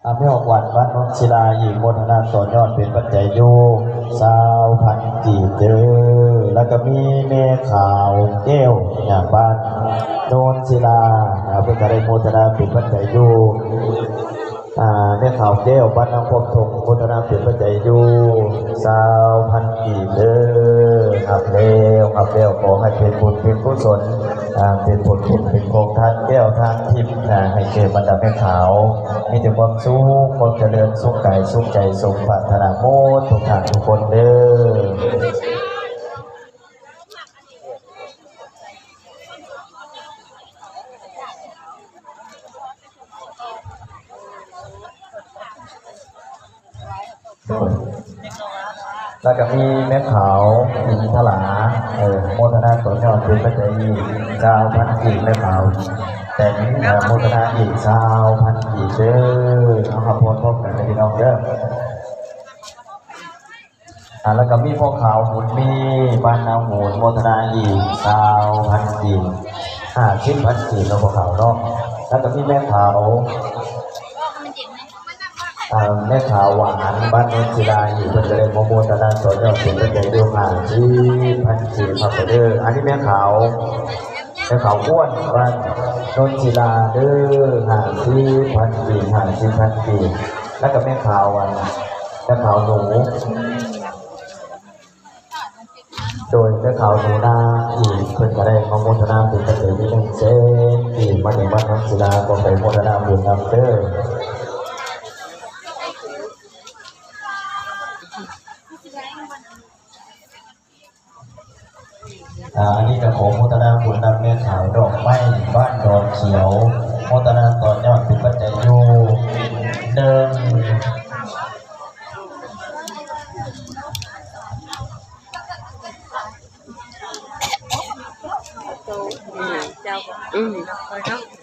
ອາ ແມ່ອອກຫວັນ ບ້ານໂນນສິລາ ອີກ ໂມທະນາຕໍ່ຍອດເປັນປັດໄຈຢູ່ຊາວພັນກີບເດີ. ແລ້ວກໍມີແມ່ຂາວແກ້ວ ຍາມບ້ານໂນນສິລາ ອາ ເພິ່ນກໍໄດ້ໂມທະນາເປັນປັດໄຈຢູ່ ອາ ແມ່ຂາວແກ້ວ ບ້ານນາຄວາມທົ່ງ ໂມທະນາເປັນປັດໄຈຢູ່ຊາວພັນກີບເດີ. ຮັບແລ້ວ ຮັບແລ້ວ ຂໍໃຫ້ເປັນບຸນເປັນກຸສົນ ອາ ເປັນຜົນບຸນເປັນຂອງທານແກ້ວທານທິບນະ ໃຫ້ແກ່ບັນດາແມ່ຂາວ ມີແຕ່ຄວາມສຸກ ຄວາມຈະເລີນ ສຸກກາຍສຸກໃຈ ສົມປາດຖະໜາໝົດທຸກທ່ານທຸກຄົນເດີ. ແລ້ວກໍມີແມ່ຂາວ ອິນທະລາ ເອີ ໂມທະນາຕໍ່ຍອດເປັນປັດໄຈອີກຊາວພັນກີບ ແມ່ຂາວແຕນ ເອີ ໂມທະນາອີກຊາວພັນກີບເດີ. ເອົາ ຮັບພອນພ້ອມກັນເດີພີ່ນ້ອງເດີ. ອາ ແລ້ວກໍມີພໍ່ຂາວບຸນມີ ບ້ານນາໂຫນ ໂມທະນາອີກຊາວພັນກີບ ຫ້າສິບພັນກີບເນາະ ພໍ່ຂາວເນາະ. ແລ້ວກໍມີແມ່ຂາວ ອາ ແມ່ຂາວຫວານ ບ້ານໂນນສິລາອີກ ເພິ່ນກໍໄດ້ມາໂມທະນາຕໍ່ຍອດເປັນປັດໄຈຢູ່ຫ້າສິບພັນກີບ ຮັບໄປເດີ. ອັນນີ້ແມ່ຂາວ ແມ່ຂາວອ້ວນ ບ້ານໂນນສິລາເດີ ຫ້າສິບພັນກີບ ຫ້າສິບພັນກີບ. ແລ້ວກໍແມ່ຂາວ ອັນ ແມ່ຂາວໜູ ໂດຍແມ່ຂາວໜູນາອີກ ເພິ່ນກໍໄດ້ມາໂມທະນາເປັນປັດໄຈໜຶ່ງແສນກີບ ມາຈາກບ້ານໂນນສິລາ ກໍໄປໂມທະນາບຸນນຳເດີ. ອາ ອັນນີ້ກໍຂໍໂມທະນາບຸນນຳແມ່ຂາວດອກໄມ້ ບ້ານດອນຂຽວ ໂມທະນາຕໍ່ຍອດເປັນປັດໄຈຢູ່ໜຶ່ງ ອືມ ເຈົ້າ ອືມ.